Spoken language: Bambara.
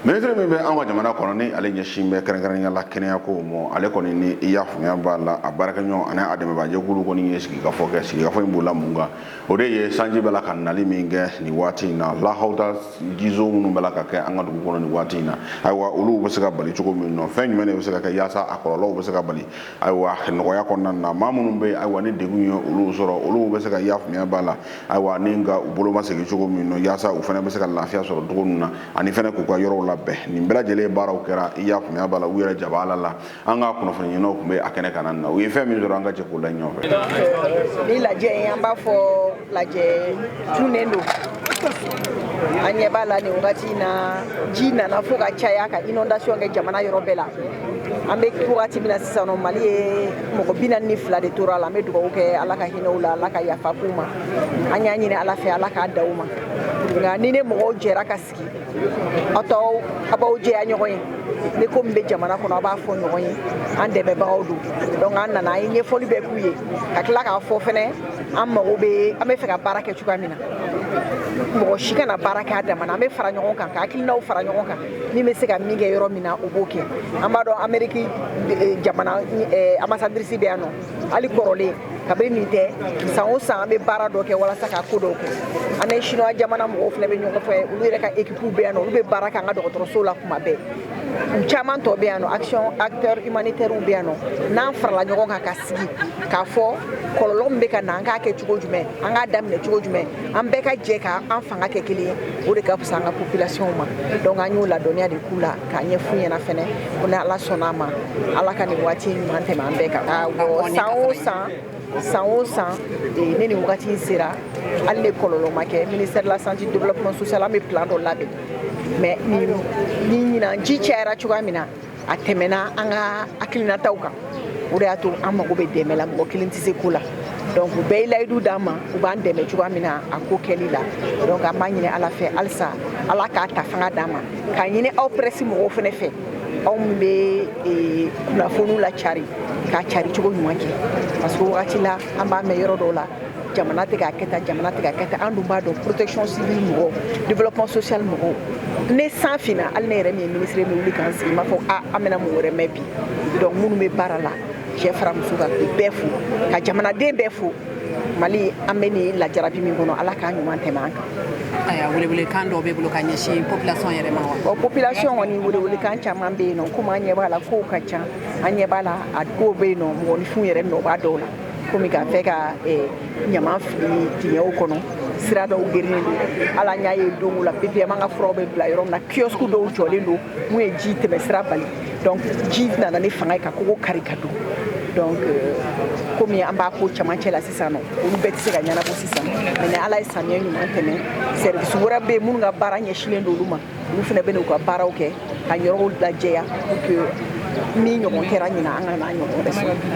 Minisiri min bɛ an ka jamana kɔnɔ, ni ale ɲɛsin bɛ kɛrɛnkɛrɛnnenya la kɛnɛyako ma, ale kɔni, ni i y'a faamuya b'a la, a baarakɛɲɔgɔn ani a dɛmɛbajɛkulu kɔni ye sigikafɔ kɛ. Sigikafɔ in b'o mun kan? O de ye sanji bɛ la ka nali min kɛ nin waati in na, lahawuta jizo minnu bɛ la ka kɛ an ka dugu kɔnɔ nin waati in na, ayiwa, olu bɛ se ka bali cogo min nɔ, fɛn jumɛn de bɛ se ka kɛ yaasa a kɔlɔlɔw bɛ se ka bali, ayiwa, nɔgɔya kɔnɔna na, maa minnu bɛ yen, ayiwa, ni degun ye olu sɔrɔ, olu bɛ se ka, i y'a faamuya b'a la, ayiwa, ni ka u bolo ma segin cogo min nɔ, yaasa u fana bɛ se ka lafiya sɔrɔ cogo min na, ani fana k'u ka yɔrɔw labɛn. Nin bɛɛ lajɛlen baaraw kɛra, i y'a faamuya b'a la, u yɛrɛ jaba la. An ka kunnafoni ɲininaw tun bɛ a kɛnɛ kan na, u ye fɛn min sɔrɔ, an ka jɛ k'o la ɲɔgɔn fɛ. Ni lajɛ in, an b'a fɔ lajɛ tunnen don. An ɲɛ b'a la nin wagati in na, ji nana fo ka caya ka inondation kɛ jamana yɔrɔ bɛɛ la. An bɛ wagati min na sisan nɔ, Mali ye mɔgɔ 42 de tora a la. An bɛ dugawu kɛ Ala ka hinɛ u la, Ala ka yafa k'u ma. An y'a ɲini Ala fɛ, Ala k'a da u ma. Nka ni ne mɔgɔw jɛra ka sigi, aw t'aw a b'aw jɛya ɲɔgɔn ye, ni ko min bɛ jamana kɔnɔ, a b'a fɔ ɲɔgɔn ye, an dɛmɛbagaw don. Donc an nana, an ye ɲɛfɔli bɛɛ k'u ye, ka tila k'a fɔ fɛnɛ an mago bɛ, an bɛ fɛ ka baara kɛ cogoya min na, mɔgɔ si kana baara kɛ a dama na. An bɛ fara ɲɔgɔn kan ka hakilinaw fara ɲɔgɔn kan, min bɛ se ka min kɛ yɔrɔ min na, o b'o kɛ. An b'a dɔn Ameriki jamana ambassadrice bɛ yan nɔ. Hali kɔrɔlen, kabini nin tɛ, san o san an bɛ baara dɔ kɛ walasa ka ko dɔw kɛ. An ni Chinois jamana mɔgɔw fana bɛ ɲɔgɔn fɛ, olu yɛrɛ ka équipe bɛ yan nɔ, olu bɛ baara kɛ an ka dɔgɔtɔrɔso la kuma bɛɛ. U caman tɔ bɛ yan nɔ, action acteur humanitaire bɛ yan nɔ. N'an farala ɲɔgɔn kan ka sigi k'a fɔ kɔlɔlɔ min bɛ ka na, an k'a kɛ cogo jumɛn, an k'a daminɛ cogo jumɛn, an bɛɛ ka jɛ ka an fanga kɛ kelen ye, o de ka fisa an ka population ma. Donc an y'o ladɔnniya de k'u la, k'a ɲɛf'u ɲɛna fɛnɛ ko ni Ala sɔnna a ma, Ala ka nin waati ɲuman tɛmɛ an bɛɛ kan. Awɔ, san o san, san o san, ne nin wagati in sera, hali ni kɔlɔlɔ ma kɛ, ministère de la Santé, Développement social, an bɛ plan dɔ labɛn. Mais ni ɲinan ji cayara cogoya min na, a tɛmɛna an ka hakilinataw kan. O de y'a to an mago bɛ dɛmɛ la, mɔgɔ kelen tɛ se ko la. Donc u bɛɛ ye layidu d'an ma, u b'an dɛmɛ cogoya min na a ko kɛli la. Donc an b'a ɲini Ala fɛ halisa, Ala k'a ta fanga d'an ma, k'a ɲini aw presse mɔgɔw fɛnɛ fɛ, aw min bɛ kunnafoniw la cari, k'a cari cogo ɲuman kɛ, parce que wagati la an b'a mɛn yɔrɔ dɔw la, jamana tɛ k'a kɛ tan, jamana tɛ k'a kɛ tan. An dun b'a dɔn protection civile mɔgɔw, développement social mɔgɔw, ne san finna, hali ne yɛrɛ min ye ministre bɛ wuli k'an sigi n b'a fɔ a an bɛna mun wɛrɛ mɛn bi. Donc minnu bɛ baara la, cɛ fara muso kan, k'u bɛɛ fo, ka jamanaden bɛɛ fo. Mali, an bɛ nin lajarabi min kɔnɔ, Ala k'a ɲuman tɛmɛ an kan. Ayiwa, welewelekan dɔw b'e bolo ka ɲɛsin population yɛrɛ ma wa? Bon, population kɔni, welewelekan caman bɛ yen nɔ. Komi an ɲɛ b'a la, kow ka ca, an ɲɛ b'a la, a kow bɛ yen nɔ, mɔgɔninfinw yɛrɛ nɔ b'a dɔw la, komi k'a fɛ ka ɲaman fili dingɛw kɔnɔ, sira dɔw gerinnen don. Hali an y'a ye don o la, PPM an ka furaw bɛ bila yɔrɔ min na, kiosque dɔw jɔlen don mun ye ji tɛmɛ sira bali. Donc ji nana ni fanga ye ka kogo kari ka don. Donc komi an b'a ko camancɛ la sisan nɔ, olu bɛɛ tɛ se ka ɲɛnabɔ sisan. Mais ni Ala ye samiyɛ ɲuman tɛmɛ, service wɛrɛ bɛ yen minnu ka baara ɲɛsinnen don olu ma, olu fana bɛ n'u ka baaraw kɛ ka yɔrɔw lajɛya pour que min ɲɔgɔn kɛra ɲinan, an ka n'a ɲɔgɔn wɛrɛ sɔrɔ.